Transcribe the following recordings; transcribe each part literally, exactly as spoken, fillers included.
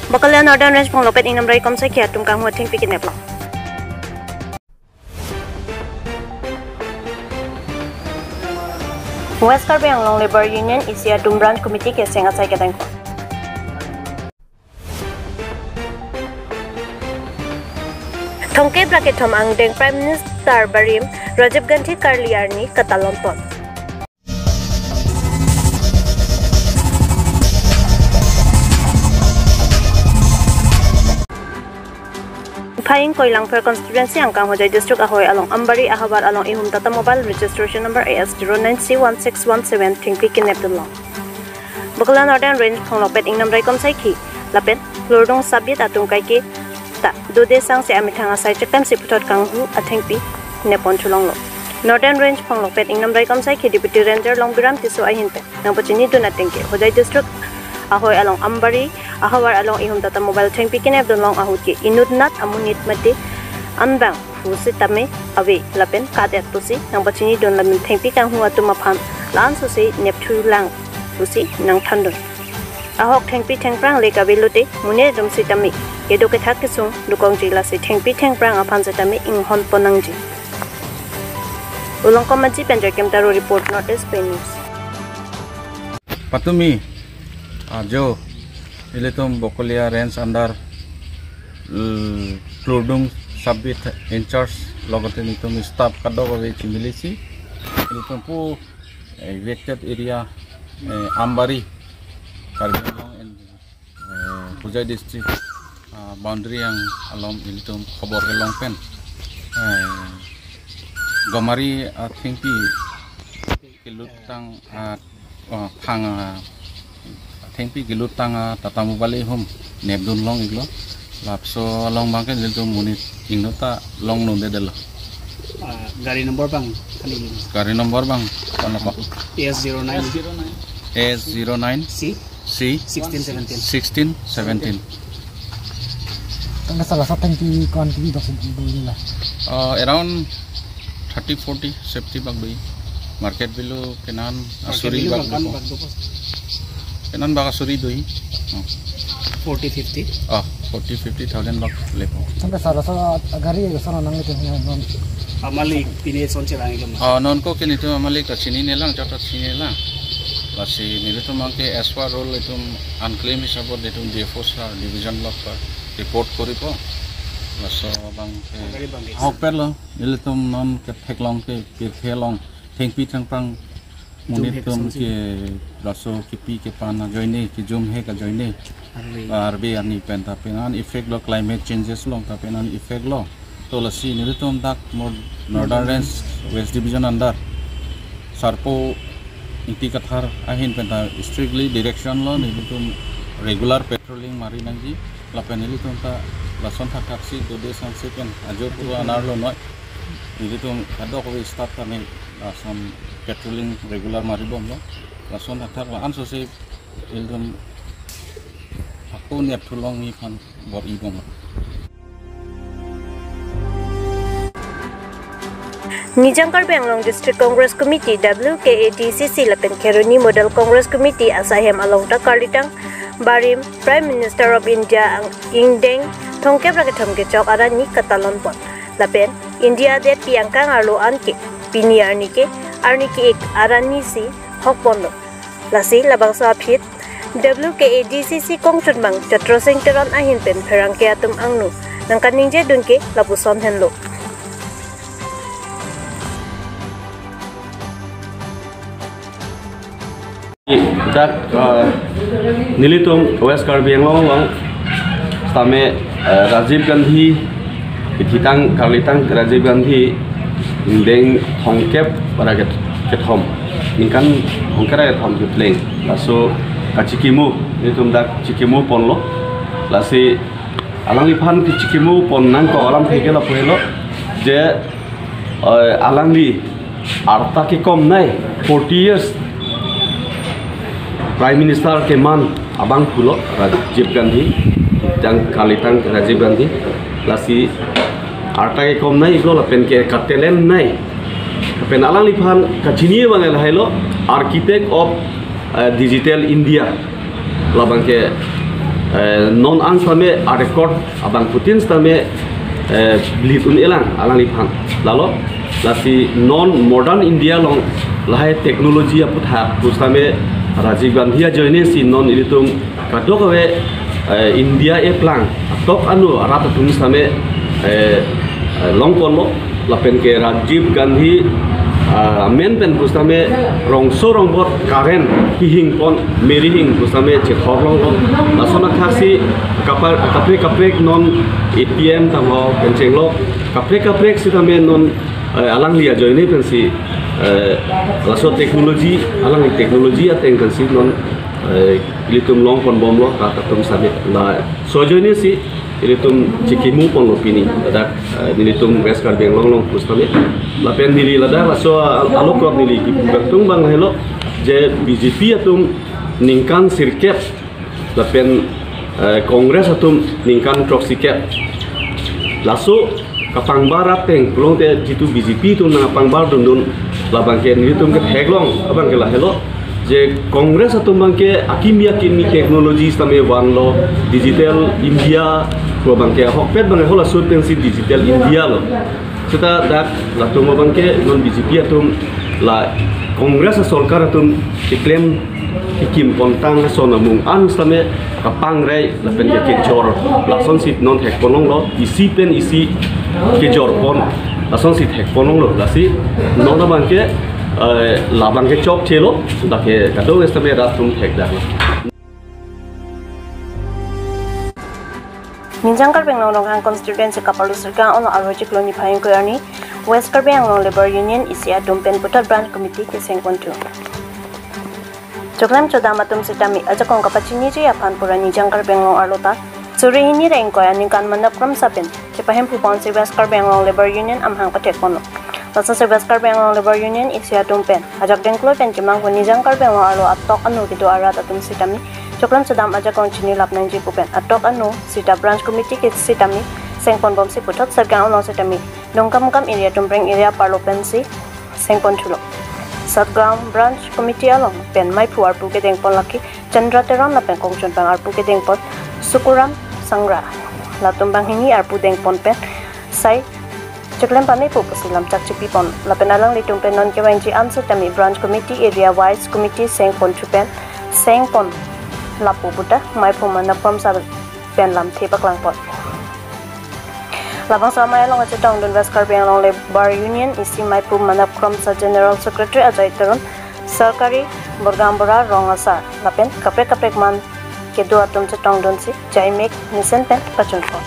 Bokolia Northern Range Phonglokpet Ingnamrai Komsaikhi atum kanghu athengpi kenep lo. West Karbi Anglong Labour Union isi atum Branch Committee keseng asai kedengkok. Thomkep ra kethom angdeng Prime Minister barim Rajiv Gandhi karli arni katalon pon. Phai ingkoi Langpher constituency angkang Hojai district ahoi along Ambari ahavar along ihum Tata Mobile registration number A S zero nine C one six one seven thengpi kenep dunlong. Bokolia Northern Range Phonglokpet Ingnamrai Komsaikhi lapen Klurdung Sabit atum kaike ta dode sangse amethang asai chekam si puthot kanghu athengpi nepon thulonglo. Northern Range Phonglokpet Ingnamrai Komsaikhi Deputy Ranger Longbiram Tisso ahin pen nangpachini dun atengke Hojai district ahoi along Ambari ahavar along ihum Tata Mobile thengpi kenep dunlong ahut ke inutnat amonit mate anbang hu sitame ave lapen kat-et pusi nangpachini dun lapen thengpi kanghu atum aphan la-anso si nepthulang pusi nangthandun. Ahok thengpi thengphrang le kave lote monit atum sitame kedo kethak kesung dokongji, lasi thengpi thengphrang aphan sitame inghon pon nangji. Ulongkom Aji pen Joykem Taro report, North East Pei News. Patumi ajo ilitum Bokolia Range under, l-, Klurdung Sabit in charge logote nelitum staff kadokave chimilisi ilitum pu, eh, evacuated area, eh, Ambari, Karbi Anglong and, eh, Hojai district, ah, boundary ang along ilitum khobor kelong pen, eh, gomari athengpi kelutang, ah, oh, thang, ah, thengpi kelutang, ah, Tata Mobile ihum nepdun long iklo. Lapuson along abangke nelitum monit ingnota long nundedetlo. Ah, gari number abang kali ini. Gari number abang, kono ko? A S zero nine. A S zero nine. C. C. Sixteen seventeen. Sixteen seventeen. Tangka sala sa thengpi ko-an kibi bak si do ila? Uh, around thirty, forty safety bak do. Market value kenan asuri bak do. Kenan bak asuri do. Oh. Forty, fifty. Oh, forty, fifty thousand bak lepo. Tangka sala sa gari ke sana nang itu non. Amalik pine son chelang iklo ma? Oh, non ko kini tu amalik kachinine lang, chata chinine lang. Lasi nelitum abangke as per rule itum unclaim hisabot itum D F O sir division block pa report koripo. Laso abangke. Gari abangke. Ahok perlo, nelitum non ketheklong ke, kethelong, thengpi thengphrang monit atum ke laso kepi kepan ajoine, kejum hek ajoine. Arve. Arve arni pen ta penan effect lo, climate changes along ta penan effect lo. To lasi nelitum dak mo Northern Range West Division under Sarpo Ingti Kathar ahin pen ta strictly direction lo, nelitum regular patrolling mari nangji, lapen nelitum ta lason thakthak si dode sangse pen ajo pura anar lonoi. Nelitum kadokave staff kami lason patrolling regular mari bomlo. Lason thakthak la-anso si ilitum ako nepthulong ni aphan bor-i bomlo. Nijang Karbi Anglong District Congress Committee, W K A D C C lapen Kheroni Model Congress Committee asai hem along ta karlitang barim Prime Minister of India ang ingdeng thomkep ra kethom kechok arni katalon pon. Lapen India detpi angkang arlo anke pini arni ke arni ke-ik arni si hok ponlo. Lasi labangso aphi W K A D C C kongchunbang Chatro Sing Teron ahin pen pherangke atum angno nangkaningje dun ke lapuson henlo. Dak, eh, nelitum West Karbi Anglong along sitame, eh, Rajiv Gandhi, kethitang karlitang Rajiv Gandhi ingdeng thomkep ra ke-, kethom, ningkan thomkep ra kethom kepleng. Laso kachikimo, nelitum dak chikimo ponlo. Lasi alangliphan kachikimo pon nangkok alam theke lapu helo je, eh, alangli arta kekom nei, forty years Prime Minister keman abang pulo Rajiv Gandhi, tang karlitang Rajiv Gandhi. Lasi arta kekom nei iklo lapen ke katelan nei. Lapen alangliphan kachini abang lahai lo, architect of, eh, digital India. Labang ke Eh, non an sitame a-record abangphutin sitame, eh, blit un-elang alangliphan. Lalo, lasi non modern India along lahai technology aputhak pu sitame Rajiv Gandhi ajoine si non ilitum kadokave, eh, India eplang atok anu arat atum sitame, eh, eh, longponlo. Lapen ke Rajiv Gandhi, ah, amen pen pu sitame rongso rongbot current kehingpon, meri hing pu sitame chethor longlo. Lason athaksi kapar, kaprek kaprek non A T M tangho pen chenglo. Kaprek kaprek sitame non, eh, alangli ajoine pensi, eh, laso technology, alangli technology ateng pensi non, eh, ilitum longponbomlo, rat atum sitame. Laso ajoine si ilitum chikimu ponlo pini, ladak, eh, nelitum West Karbi Anglong along pu sitame. Lapen neli ladak laso al-, alokot neli kipu kangtung abang helo, je B J P atum ningkan sirkep, lapen, eh, Congress atum ningkan throksikep. Laso kapangbar ateng pulote jitu B J P atum nangpangbar dundun, labangke nelitum ketheklong abangke lahelo, je Congress atum abangke akimi akimi technology sitame vanlo, Digital India, pu abangke ahokpet abangke halaso pensi Digital India lo. Seta dak latum abangke non B J P atum la Congress asorkar atum keklem kekim pontang ason amung an sitame kapangrai lapen ke kejor, lasonsi non thekponlonglo, isi pen isi kejorpon, lasonsi thekponlonglo. Lasi non abangke, eh, labangke chokchelo, lake kadokave sitame rat atum thekdaklo. Nijang Karbi Anglong Ronghang constituency kaparlo Sirkang along arlo chiklo niphai ingkoi arni West Karbi Anglong Labour Union isi atum pen puthot branch committee keseng ponthu. Choklem chodam atum sitame ajakong kapachiniji aphan pura Nijang Karbi Anglong arlo ta suri hini ra ingkoi aningkan manap kramsa pen chepahemphu ponsi West Karbi Anglong Labour Union amahang pathekponlo. Lasonsi West Karbi Anglong Labour Union isi atum pen ajak dengkloi pen kemanghu Nijang Karbi Anglong arlo atok anu kedo arat atum sitame choklem chodam ajakong chinilap nangji pu pen atok anu sita branch committee ke sitame sengponbomsi puthot Sirkang along sitame Dongkamukam area Tumpreng area parlo pensi sengponthulo. Satgaon branch committee along pen maiphu arpu kedengpon lake Chandra Teron lapen kongchunpang arpu kedengpon Sukuram Sangra. Latum banghini arpu dengpon pen sai choklem pamepo pusi lamchak chipipon. Lapen alanglitum pen non kevangji an sitame branch committee, area wise committee sengponthu pen sengpon lapu puta maiphu manap kramsa pen lamthe paklangpon. Labangso amei along kachetongdun West Karbi Anglong Labour Union isi maiphu manap kramsa General Secretary Ajay Teron, Sarkari Borgaonbura Rong Asar lapen kaprek kaprek man kedo atum chetongdunsi jaimek mesen pen pachunpon.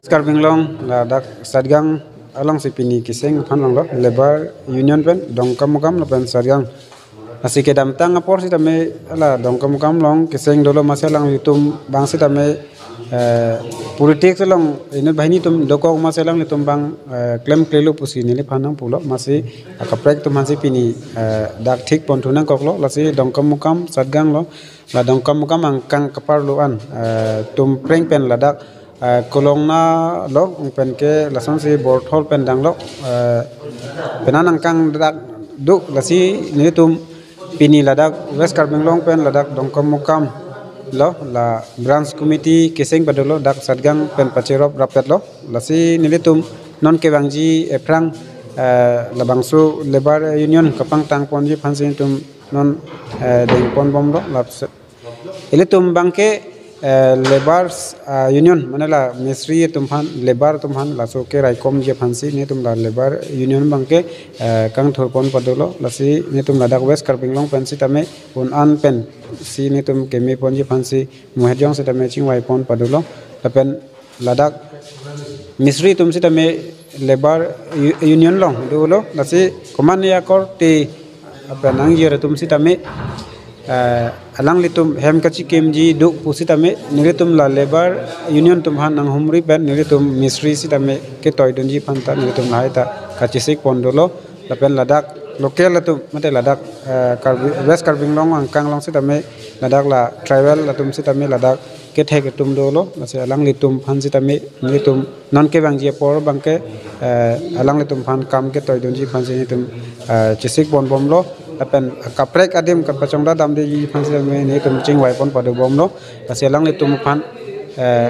Karbi Anglong ladak Satgaon alongsi pini keseng aphan longlo, Labour Union pen Dongkamukam lapen Satgaon. Lasi kedamtang apor sitame hala Dongkamukam along keseng dolo, masi alanglitum abang sitame, eh, politics along inut banghini atum dokok, masi alanglitum abang, eh, klemklelo pusi neliphan nangpulo, masi akaprek atum aphansi pini, eh, dak thik ponthu nangkoklo. Lasi Dongkamukam Satgaon lo, la Dongkamukam angkang kaparlo an, eh, Tumpreng pen ladak, eh, Kolongna lo, pen ke lasonsi Borthol pen danglo, eh, penang angkang dak do. Lasi nelitum pini ladak West Karbi Anglong pen ladak Dongkamukam lo, la branch committee keseng padolo, dak Satgaon pen pacherop rapetlo. Lasi nelitum non kevangji aphrang, eh, labangso Labour Union kapangtangponji aphansi nelitum non, eh, dengponbomlo. Lasi ilitum abangke, eh, Labour, ah, Union, mane la Misri atum aphan, labour atum aphan laso keraikomji aphansi nelitum la Labour Union abangke, eh, kangthurpon padolo. Lasi nelitum ladak West Karbi Anglong pen sitame un-an pensi nelitum kemeponji aphansi muhejong sitame chingvaipon padolo. Lapen ladak Misri atum sitame Labour U-, Union along dolo, lasi komatne akorte penang jir atum sitame, eh, alanglitum hem kachikimji do pusitame nelitum la Labour Union atum aphan nanghumri pen nelitum Misri sitame ketoidunji aphan ta nelitum lahai ta kachesik pon dolo. Lapen ladak local atum, mate ladak, eh, Karbi, West Karbi Anglong angkang along sitame ladak la tribal atum sitame ladak kethek atum dolo, lasi alanglitum aphan sitame nelitum non kevangji apor abangke, eh, alanglitum aphan kam ketoidunji aphansi nelitum, eh, chesik ponbomlo. lapen kaprek adim kapachongda damde ji aphan si me ne tum chingvai pon pado bomlo. Lasi alanglitum aphan, eh,